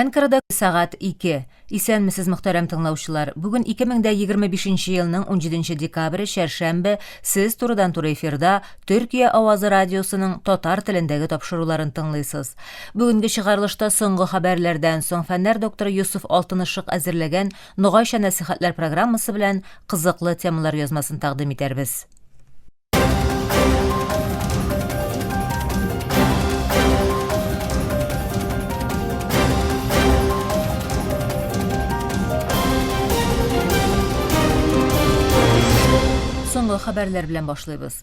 Әнкарада сәгать 2. Исәнмесез, мөхтәрәм тыңлаучылар. Бүген 2025 елның 17 декабре, чәршәмбе, сез турыдан-туры эфирда Төркия авазы радиосының татар телендәге тапшыруларын тыңлыйсыз. Бүгенге чыгарылышта соңгы хәбәрләрдән соң фәннәр докторы Йосыф Алтынышык әзерләгән Ногайча нәсыйхәтләр программасы белән кызыклы темалар язмасын тәкъдим итәрбез. Соңгы хәбәрләр белән башлыйбыз.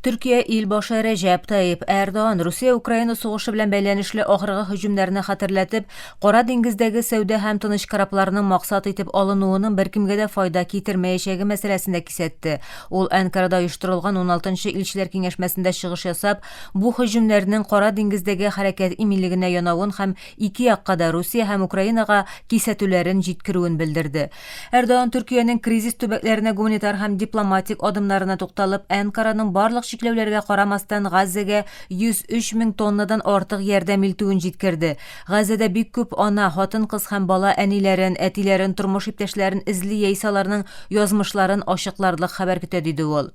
Төркия ил башы Рәҗәп Таип Эрдоган Русия-Украина сугышы белән бәйләнешле ахыргы һөҗүмнәрне хәтерләтеп, Кара диңгездәге сәүдә һәм тыныч корабларның максат итеп алынуының беркемгә дә файда китермәячәге мәсьәләсендә кисәтте. Ул Әнкарада оештырылган 16нчы илчеләр киңәшмәсендә чыгыш ясап, бу һөҗүмнәрнең Кара диңгездәге хәрәкәт иминлегенә янавын һәм ике якка да, Русия һәм Украинага, кисәтүләрен җиткерүен белдерде. Эрдоган Төркиянең кризис төбәкләренә гуманитар һәм дипломатик адымнарына тукталып, Әнкараның барлык чикләүләргә карамастан Газзәгә 103 мең тоннадан артык ярдәм илтүен җиткерде. Газзәдә бик күп ана, хатын-кыз һәм бала әниләрен, әтиләрен, тормыш иптәшләрен эзли яисә аларның язмышларын ачыкларлык хәбәр көтә, диде ул.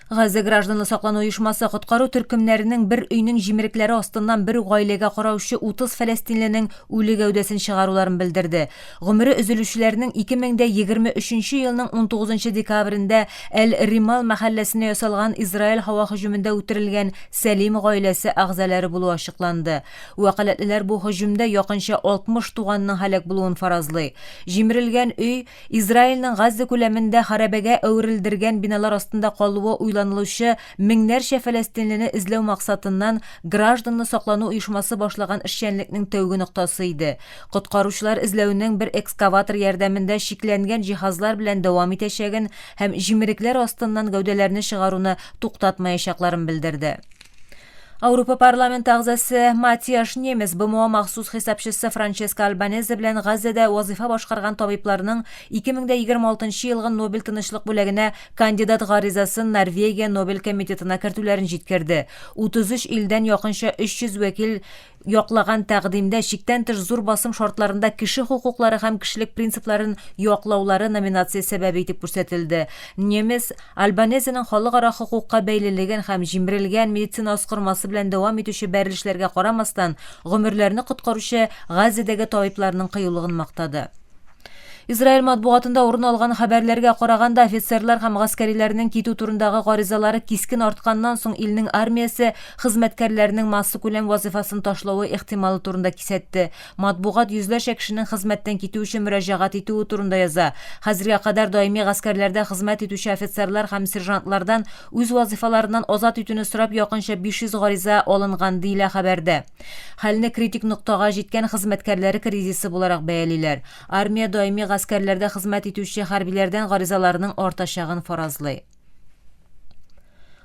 Газзә гражданлы саклану оешмасы коткару төркемнәренең бер өйнең җимерекләре астыннан бер үк гаиләгә караучы 30 фәләстинленең үле гәүдәсен чыгаруларын белдерде. Гомере өзелүчеләрнең 2023 елның 19 декабрендә Әл-Римал мәхәлләсенә ясалган Израиль һава һөҗүмендә үтерелгән Сәлим гаиләсе әгъзалары булуы ачыкланды. Вәкаләтлеләр бу һөҗүмдә якынча 60 туганның һәлак булуын фаразлый. Җимерелгән өй Израильнең Газзә күләмендә хәрабәгә әверелдергән биналар астында калуы уйланылучы меңнәрчә фәләстинлене эзләү максатыннан гражданны саклану оешмасы башлаган эшчәнлекнең тәүге ноктасы иде. Коткаручылар эзләүнең бер экскаватор ярдәмендә чикләнгән җиһазлар белән дәвам итәчәген һәм җимерекләр астыннан гәүдәләрне чыгаруны туктатмаячакларын белдерде. Аурупа парламенты әгъзасы Матиаш Немес БМО махсус хисапчысы Франческо Альбанезе белән Газзәдә вазыйфа башкарган табибларның 2026 елгы Нобель тынычлык бүләгенә кандидат гаризасын Норвегия Нобель комитетына кертүләрен җиткерде. 33 илдән якынча 300 вәкил яклаган тәкъдимдә чиктән тыш зур басым шартларында кеше хокуклары һәм кешелек принципларын яклаулары номинация сәбәбе итеп күрсәтелде. Немец Альбанезеның халыкара хокукка бәйлелеген һәм җимерелгән медицина оскырмасы белән дәвам итүче бәрелешләргә карамастан, гомерләрне коткаручы Газзәдәге табибларның кыюлыгын мактады. Израиль матбугатында урын алган хәбәрләргә караганда, офицерлар һәм гаскәриләрнең китү турындагы гаризалары кискен артканнан соң илнең армиясе хезмәткәрләренең массакүләм вазыйфасын ташлавы ихтималы турында кисәтте. Матбугат йөзләрчә кешенең хезмәттән китү өчен мөрәҗәгать итүе турында яза. Хәзергә кадәр даими гаскәрләрдә хезмәт итүче офицерлар һәм сержантлардан үз вазыйфаларыннан азат итүне сорап якынча 500 гариза алынган, диелә хәбәрдә. Хәлне критик ноктага җиткән хезмәткәрләре кризисы буларак бәялиләр. Армия даими гаскәрләрдә хезмәт итүче хәрбиләрдән гаризаларның артачагын фаразлый.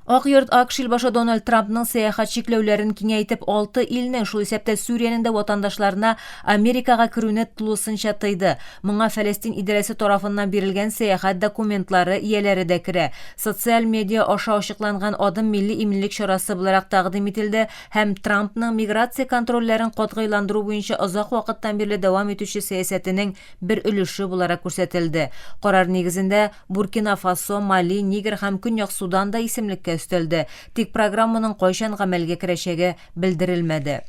Ак йорт АКШ илбашы Дональд Трампның сәяхәт чикләүләрен киңәйтеп, алты илнең, шул исәптә Сүриянең дә ватандашларына Америкага керүне тулысынча тыйды. Моңа Фәләстин идарәсе тарафыннан бирелгән сәяхәт документлары ияләре дә керә. Социаль медиа аша ачыкланган адым милли иминлек чарасы буларак тәкъдим ителде һәм Трампның миграция контрольләрен катгыйландыру буенча озак вакыттан бирле дәвам итүче сәясәтенең бер өлеше буларак күрсәтелде. Карар нигезендә, Буркина-Фасо, Мали, Нигер һәм Көньяк Судан да исемлеккә өстәлде, тик программаның кайчан гамәлгә керәчәге белдерелмәде.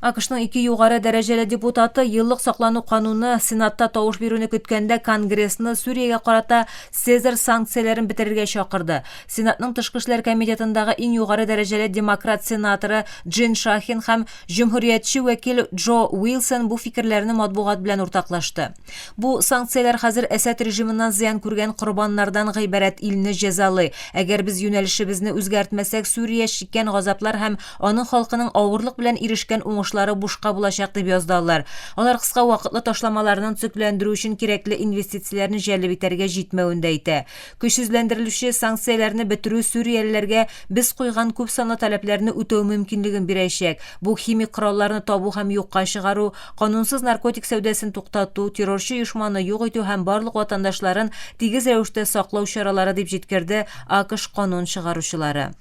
АКШның ике югары дәрәҗәле депутаты еллык саклану кануны Сенатта тавыш бирүне көткәндә Конгрессны Сүриягә карата Сезар санкцияләрен бетерергә чакырды. Сенатның тышкы эшләр комитетындагы иң югары дәрәҗәле демократ сенаторы Джин Шахин һәм җөмһүриятче вәкил Джо Уилсон бу фикерләрне матбугат белән уртаклашты. Бу санкцияләр хәзер Әсәд режимыннан зыян күргән корбаннардан гыйбарәт илне җәзалый. Әгәр без юнәлешебезне үзгәртмәсәк, Сүрия чиккән газаплар һәм аның халкының авырлык белән ирешкән уңышлары бушка булачак, дип язды алар. Алар кыска вакытлы ташламаларның төзекләндерү өчен кирәкле инвестицияләрне җәлеп итәргә җитмәвен дә әйтә. Көчсезләндерелүче санкцияләрне бетерү сүриялеләргә без куйган күп санлы таләпләрне үтәү мөмкинлеген бирәчәк. Бу химик коралларны табу һәм юкка чыгару, канунсыз наркотик сәүдәсен туктату, террорчы оешманы юк итү һәм барлык ватандашларын тигез рәвештә саклау чаралары, дип җиткерде АКШ канун чыгаручылары.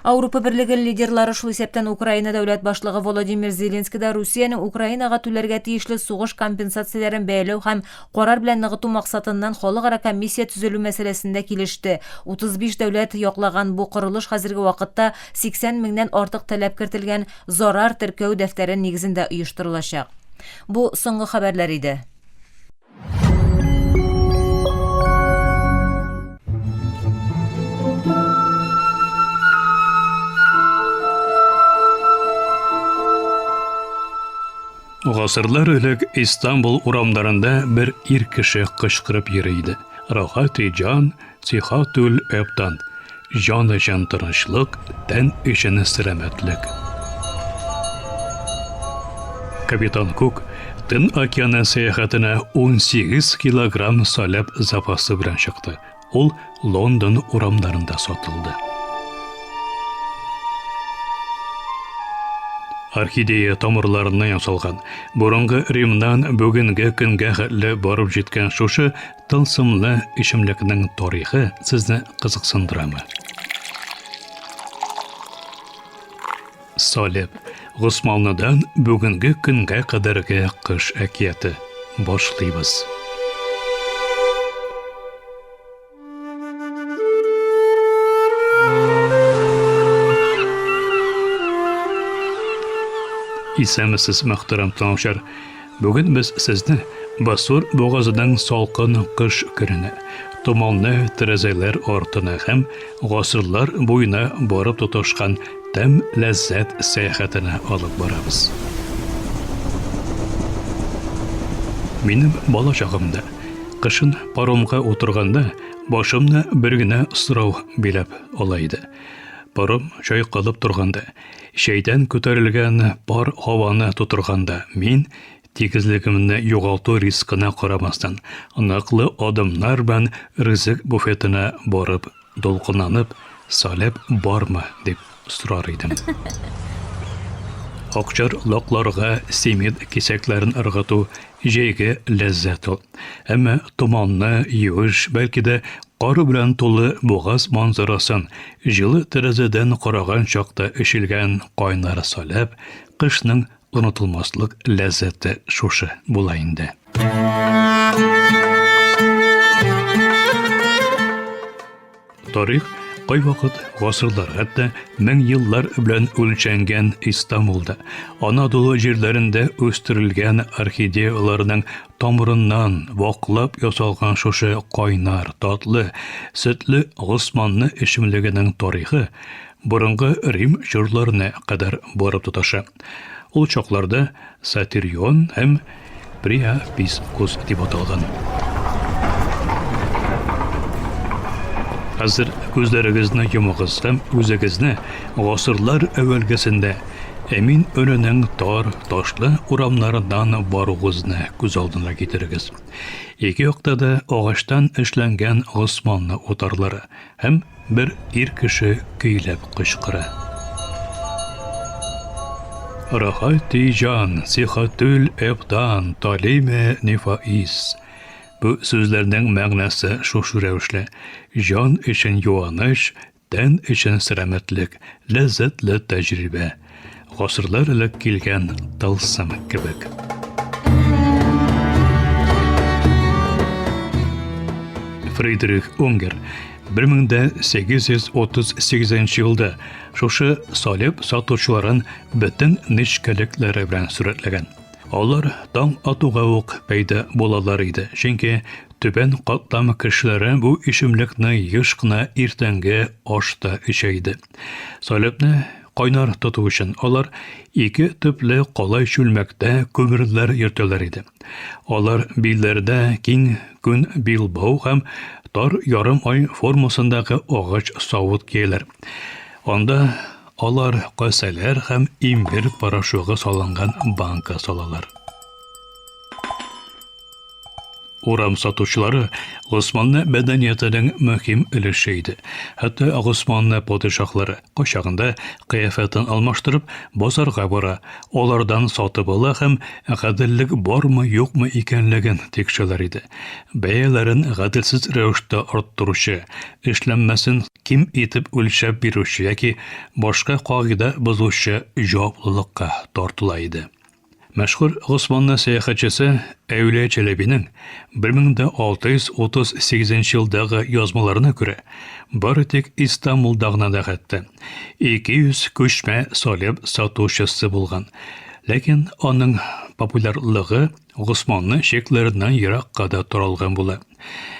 Ауропа Берлеге лидерлары, шул исәптән Украина дәүләт башлыгы Володимир Зеленский да Русиянең Украинага түләргә тиешле сугыш компенсацияләрен бәяләү һәм карар белән ныгыту максатыннан халыкара комиссия төзелү мәсьәләсендә килеште. 35 дәүләт яклаган бу корылыш хәзерге вакытта 80 меңнән артык таләп кертелгән зарар теркәү дәфтәре нигезендә оештырылачак. Бу соңгы хәбәрләр иде. Гасырлар элек Истанбул урамнарында бер ир кеше кычкырып йөри иде. Рахати җан, сихатүл әбдан. Җан өчен тынычлык, тән өчен сәламәтлек. Капитан Кук Тын океаны сәяхәтенә 18 килограмм салеп запасы белән чыкты. Ул Лондон урамнарында сатылды. Орхидея тамырларыннан ясалган, борынгы Римнан бүгенге көнгә хәтле барып җиткән шушы Тылсымлы эчемлекнең тарихы сезне кызыксындырамы? Салеп, Госманлыдан бүгенге көнгә кадәрге кыш әкияте. Башлыйбыз. Исәнмесез, мөхтәрәм тыңлаучылар. Бүген без сезне Басур бугазының салкын кыш көненә, томанлы тәрәзәләр артына һәм гасырлар буена барып тоташкан тәм ләззәт сәяхәтенә алып барабыз. Минем бала чагымда, кышын паромга утырганда, башымны бер генә сорау биләп ала иде. Паром чайкалып торганда, Чәйдән күтәрелгән пар һаваны тутырганда, мин, тигезлегемне югалту рискына карамастан, ныклы адымнар белән ризык буфетына барып, дулкынланып, Салеп бармы? дип сорар идем. Акчар лакларга симит кисәкләрен ыргыту җәйге ләззәт ул. Әмма томанны, юеш, бәлки дә кар белән тулы бугаз манзарасын җылы тәрәзәдән караган чакта эчелгән кайнар саләп, кышның онытылмаслык ләззәте шушы була инде. Тарих кайвакыт гасырлар, хәтта мең еллар белән үлчәнгән Истанбулда, Анадолу җирләрендә үстерелгән орхидеяларның тамырыннан ваклап ясалган шушы кайнар, татлы, сөтле госманлы эчемлегенең тарихы борынгы Рим чорларына кадәр барып тоташа. Ул чакларда Сатирион һәм Приапискус дип аталган. Хәзер күзләрегезне йомыгыз һәм үзегезне гасырлар әүвәлгесендә Әмин Өненең тар, ташлы урамнарыннан баруыгызны күз алдына китерегез. Ике якта да агачтан эшләнгән Госманлы утарлары һәм Бер ир кеше көйләп кычкыра. Рахати җан, сихатүл эбдан, талиме нифаис. Бу сүзләрнең мәгънәсе шушы рәвешле: җан өчен юаныч, тән өчен сәламәтлек, ләззәтле тәҗрибә. Гасырлар элек килгән тылсым кебек. Фридрих Унгер 1838 елда шушы салеп сатучыларын бөтен нечкәлекләре белән сурәтләгән. Алар таң атуга ук пәйда булалар иде, чөнки түбән катлам кешеләре бу эчемлекне еш кына иртәнге ашта эчә иде. Салепне кайнар тоту өчен алар ике төпле калай чүлмәктә күмерләр йөртәләр иде. Алар билләрдә киң күн билбау һәм тар ярым ай формасындагы агач савыт кияләр. Анда алар касәләр һәм имбир порошогы салынган банка салалар. Урам сатучылары Госманлы мәдәниятенең мөһим өлеше иде. Хәтта Госманлы падишаһлары кайчагында кыяфәтен алмаштырып базарга бара, алардан сатып ала һәм гаделлек бармы-юкмы икәнлеген тикшерәләр иде. Бәяләрен гаделсез рәвештә арттыручы, эшләнмәсен ким итеп үлчәп бирүче яки башка кагыйдә бозучы җаваплылыкка тартыла иде. Мәшһүр Госманлы сәяхәтчесе Әүлия Чәләбинең 1638 елдагы язмаларына күрә, бары тик Истанбулда гына да хәтта 200 күчмә салеп сатучысы булган. Ләкин аның популярлыгы Госманлы чикләреннән еракка да таралган була.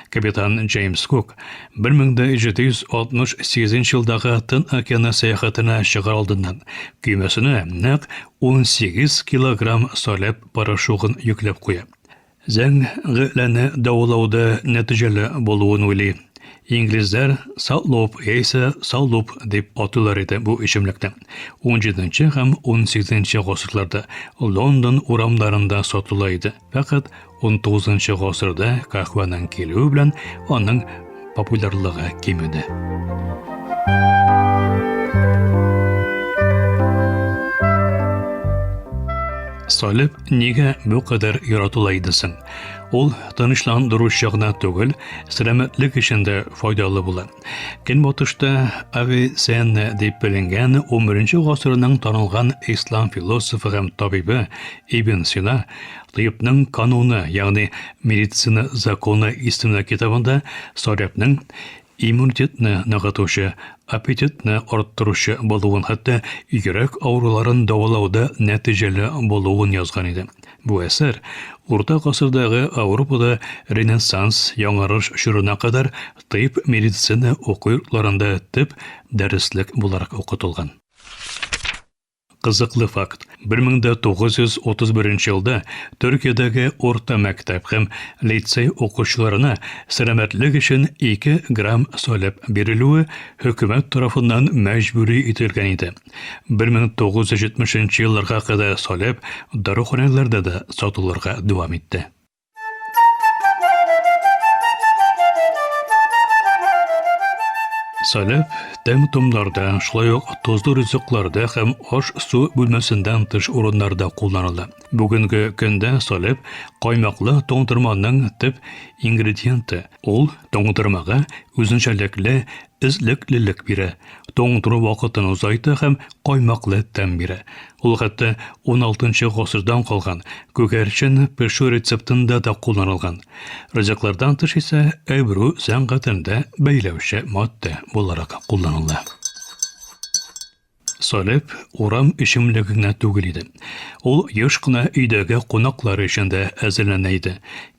Капитан Джеймс Кук 1768 елдагы Тын океаны сәяхәтенә чыгар алдыннан көймәсенә нәкъ 18 килограмм салеп порошогын йөкләп куя. Зәңгеләне дәвалауда нәтиҗәле булуын уйлый. Инглизләр салоп яисә салуп дип атыйлар иде бу эчемлекне. 17 һәм 18 гасырларда Лондон урамнарында сатыла иде. Фәкать 19 гасырда каһвәнең килүе белән аның популярлыгы кимеде. Салеп нигә бу кадәр яратыла иде соң? Ул тынычландыручы гына түгел, сәламәтлек өчен дә файдалы була. Көнбатышта Авиценна дип беленгән 11 гасырның танылган ислам философы һәм табибы Ибн Сина Тыйбның кануны, ягъни медицина законы исемле китабында Сарябның иммунитетны ныгытучы, аппетитны арттыручы булуын, хәтта йөрәк авыруларын дәвалауда нәтиҗәле булуын язган иде. Бу әсәр Урта гасырдагы Ауропада Ренессанс, яңарыш чорына кадәр тыйб медицина уку йортларында төп дәреслек буларак укытылган. Кызыклы факт, 1931 елда Төркиядәге урта мәктәп һәм лицей укучыларына сәламәтлек өчен 2 грамм салеп бирелүе хөкүмәт тарафыннан мәҗбүри ителгән иде. 1970 елларга кадәр салеп даруханәләрдә дә сатылырга дәвам итте. Салеп, тәм-томнарда, шулай ук тозлы ризыкларда һәм аш-су бүлмәсеннән тыш урыннарда кулланыла. Бүгенге көндә салеп каймаклы туңдырманың төп ингредиенты. Ул туңдырмага үзенчәлекле эзлеклелек бирә, туңдыру вакытын озайта һәм каймаклы тәм бирә. Ул хәтта уналтынчы гасырдан калган күгәрчен пешү рецептында да кулланылган. Ризыклардан тыш исә әбру сәнгатендә бәйләүче матдә буларак кулланыла. Салеп, урам эчемлеге генә түгел иде. Ул еш кына өйдәге кунаклар өчен дә әзерләнә иде.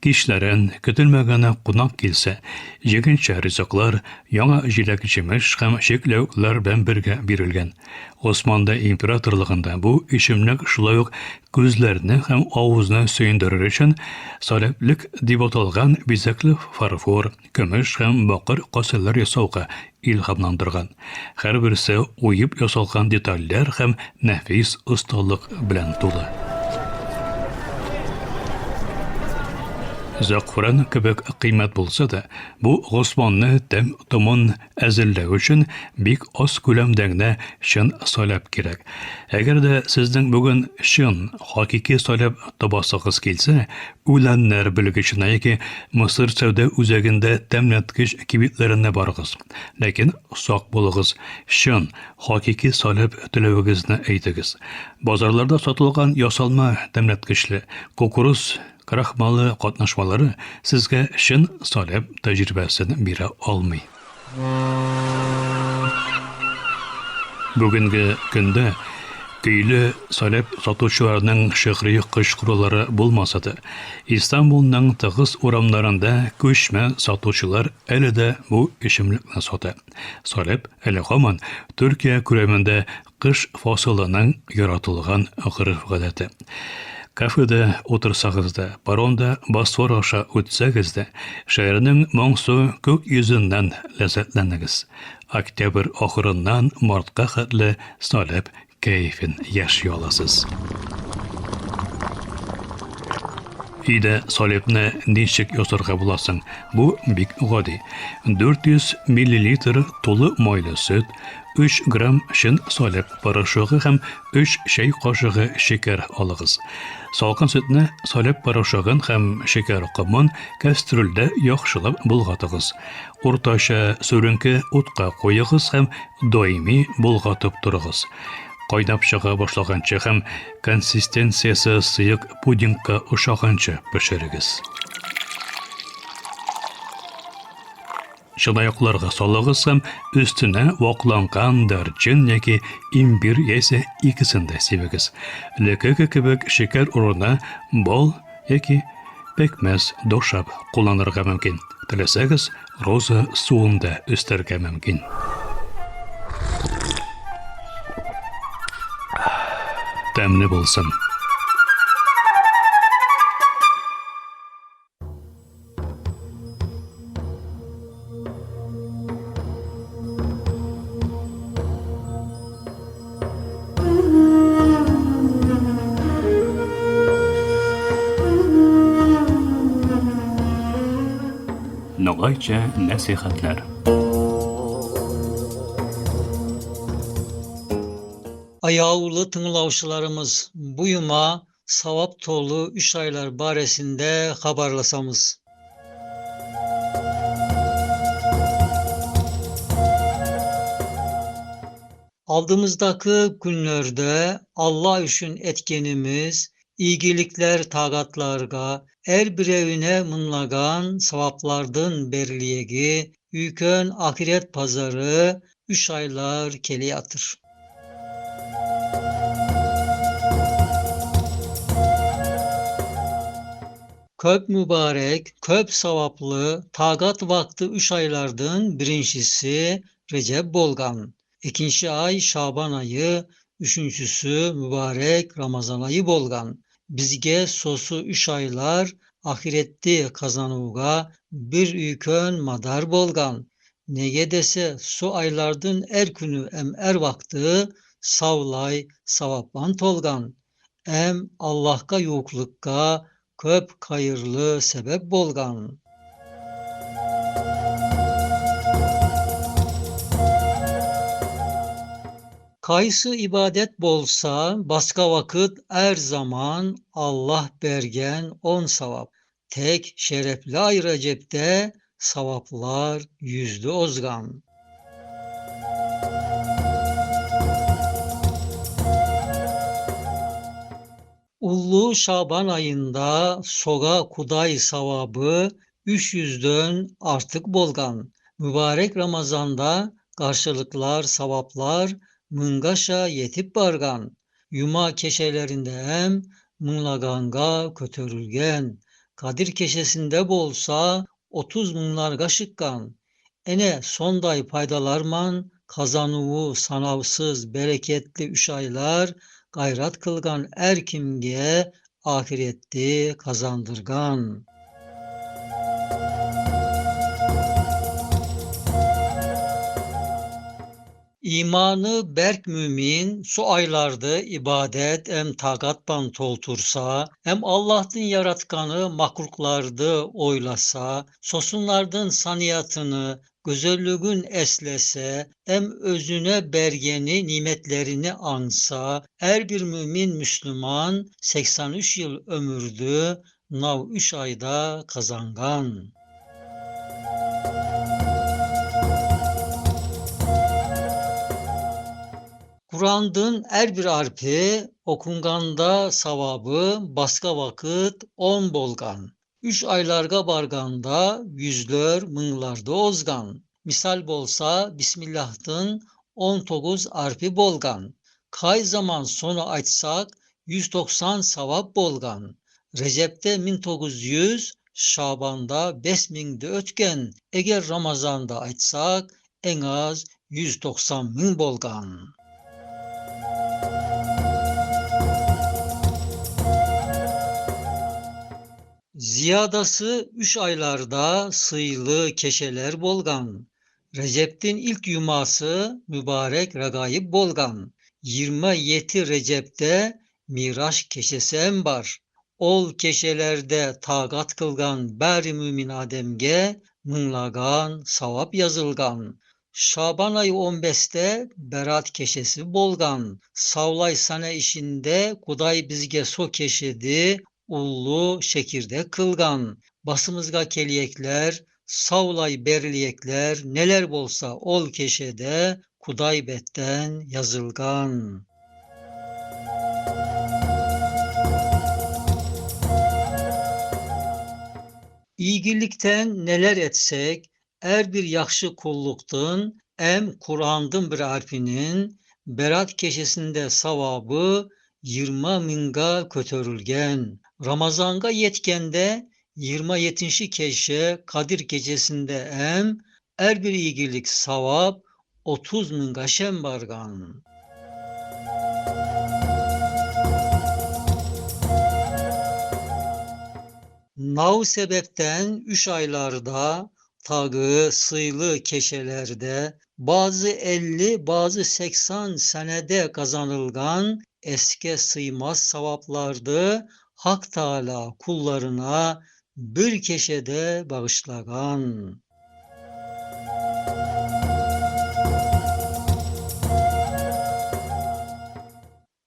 Кичләрен, көтелмәгән кунак килсә, җиңелчә ризыклар, яңа җиләк-җимеш һәм чикләвекләр белән бергә бирелгән. Османлы императорлыгында бу эчемлек шулай ук күзләрне һәм авызны сөендерер өчен салеплек дип аталган бизәкле фарфор, көмеш һәм бакыр касәләр ясауга илһамландырган. Һәрберсе уеп ясалган детальләр һәм нәфис осталык белән тулы. Зәгъфран кебек кыйммәт булса да, бу госманны тәм-томын әзерләү өчен бик аз күләмдә генә чын саләп кирәк. Әгәр дә сезнең бүген чын, хакыйки саләп табасыгыз килсә, Үләннәр белгеченә яки Мысыр сәүдә үзәгендә тәмләткеч кибетләренә барыгыз. Ләкин сак булыгыз, чын, хакыйки салеп теләвегезне әйтегез. Базарларда сатылган ясалма тәмләткечле кукуруз крахмалы катнашмалары сезгә чын салеп тәҗрибәсен бирә алмый. Бүгенге көндә көйле салеп сатучыларның шигъри кычкырулары булмаса да, Истанбулның тыгыз урамнарында күчмә сатучылар әле дә бу эчемлекне сата. Салеп әле һаман Төркия күләмендә Кыш фасылының яратылган гореф-гадәте. Кафеда утырсагыз да, паромда Босфор аша үтсәгез дә, шәһәрнең моңсу күк йөзеннән ләззәтләнегез. Октябрь ахырыннан мартка хәтле салеп кәефен яши аласыз. Өйдә салепны ничек ясарга була соң? Бу бик гади. 400 миллилитр тулы майлы сөт, 3 грамм чын салеп порошогы һәм 3 чәй кашыгы шикәр алыгыз. Салкын сөтне, салеп порошогын һәм шикәр комын кәстрүлдә яхшылап болгатыгыз. Уртача сүренке утка куегыз һәм даими болгатып торыгыз. Кайнап чыга башлаганчы һәм консистенциясе сыек пудингка ошаганчы пешерегез. Чынаякларга салыгыз һәм өстенә вакланган дарчин яки имбирь яисә икесен дә сибегез. Элеккеге кебек шикәр урынына бал яки пекмәз дошап кулланырга мөмкин. Теләсәгез, роза суын да өстәргә мөмкин. Тәмле булсын. Ногайча нәсихәтләр. Аяулы тыңлаучыларымыз, бу юма savap tolu üç aylar baresinde habarlasamız. Aldığımızdaki günlerde Allah üçün etkenimiz iygilikler tagatlarga er birevine mınlagan savaplardın berliyegi üyken ahiret pazarı üç aylar keliyatır. Köp mübarek, köp savaplı, tagat vakti üç aylardın birincisi Recep bolgan. İkinci ay Şaban ayı, üçüncüsü mübarek Ramazan ayı bolgan. Bizge sosu üç aylar ahiretti kazanıuga bir üyken madar bolgan. Nege dese su aylardın er günü em er vakti savlay savaplan tolgan. Em Allah'a yoklukka köp kayırlı sebep bolgan. Kaysı ibadet bolsa başka vakit er zaman Allah bergen 10 savap. Tek şerefli ay Recep'te savaplar yüzlü ozgan. Ullu Şaban ayında soga kuday savabı 300'dön artık bolgan. Mübarek Ramazan'da karşılıklar, savaplar mıngaşa yetip bargan. Yuma keşelerinde hem mınlaganga kötörülgen. Kadir keşesinde bolsa 30 mınlarga şıkkan. Ene sonday paydalarman kazanuvu sanavsız bereketli üç aylar gayrat kılgan er kimge ahiretti kazandırgan. İmanı berk mümin su aylarda ibadet em tagatban toltursa, hem Allah'ın yaratkanı mahluklardı oylasa, sosunlardın saniyatını, güzelliğin eslese, hem özüne bergeni nimetlerini ansa, her bir mümin Müslüman 83 yıl ömürdü, nav 3 ayda kazangan. Kur'an'ın her bir harfi okunganda savabı başka vakit 10 bolgan. 3 aylarga barganda yüzler mınlarda ozgan. Misal bolsa Bismillah'tın 19 harfi bolgan. Kay zaman sonu açsak 190 savap bolgan. Recep'te 1900, Şaban'da 5000'de ötken. Eğer Ramazan'da açsak en az 190 bin bolgan. Ziyadası 3 aylarda sıylı keşeler bolgan. Recep'tin ilk yuması mübarek regaib bolgan. 27 Recep'te Miraç keşesi en var. Ol keşelerde tagat kılgan bari mümin ademge mınglagan savap yazılgan. Şaban ayı 15'te Berat keşesi bolgan. Savlay sane işinde Kuday bizge so keşedi ullu şekirde kılgan. Basımızga keliyekler, savlay berliyekler neler bolsa ol keşede Kuday betten yazılgan. İyilikten neler etsek, er bir yaxşı kulluktun, em Kur'an'dın bir harfinin Berat keşesinde savabı 20 minga kötörülgen. Ramazanga yetkende 27. keşe Kadir gecesinde em er bir iyilik savap 30 minga şem bargan. Nav sebepten 3 aylarda tagı sıylı keşelerde bazı 50 bazı 80 senede kazanılgan eske sığmaz savaplardı Hak Teala kullarına bir keşede bağışlagan.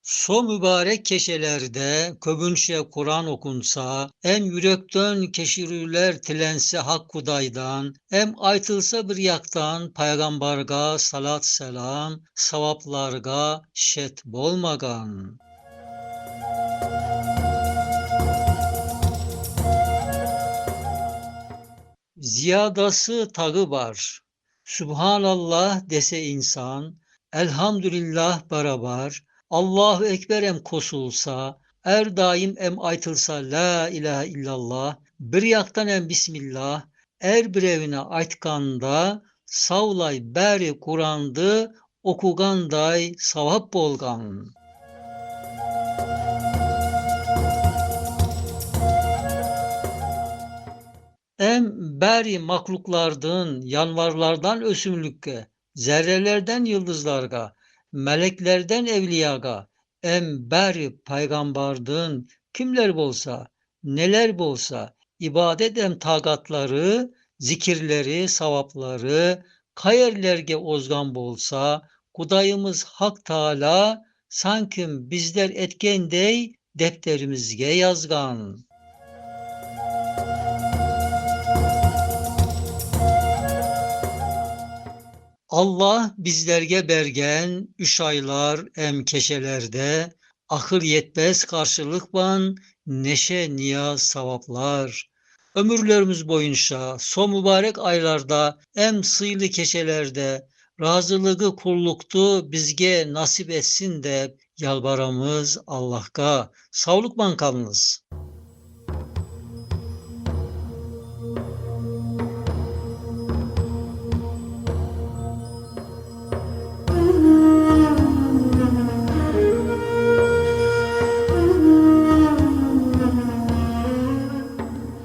So mübarek keşelerde köbünşe Kur'an okunsa, em yürekten keşirüler tilense hak kudaydan, em aytılsa bir yaktan peygamberga salat selam, savaplarga şet bolmagan. Ziyadası tağı var. Sübhanallah dese insan, elhamdülillah beraber, Allahu Ekber em kosulsa, er daim em aytılsa la ilahe illallah, bir yaktan em bismillah, er bir evine aytkanda, savlay beri Kur'andı, okuganday savap bolgan. Em beri mahluklardan, yanvarlardan ösümlükke, zerrelerden yıldızlarga, meleklerden evliyaga, em beri peygambardın kimler bolsa, neler bolsa, ibadet em tagatları, zikirleri, savapları, kayerlerge ozgan bolsa, Kudayımız Hak Teala sanki bizler etkendey defterimizge yazgan. Allah bizlerge bergen üç aylar em keşelerde akıl yetmez karşılık ban neşe niyaz savaplar. Ömürlerimiz boyunca son mübarek aylarda em sıylı keşelerde razılığı kulluktu bizge nasip etsin de yalvaramız Allah'a. Sağlık bankanınız.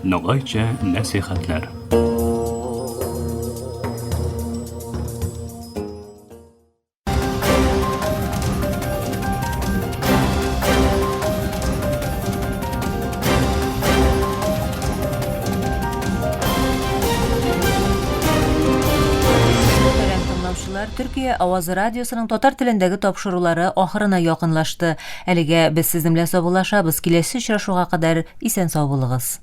Ногайча нәсихәтләр. Мөхтәрәм тыңлаучылар, Төркия авазы радиосының татар телендәге тапшырулары ахырына якынлашты. Әлегә без сезнең белән саубуллашабыз. Киләсе очрашуга кадәр исән сау булыгыз.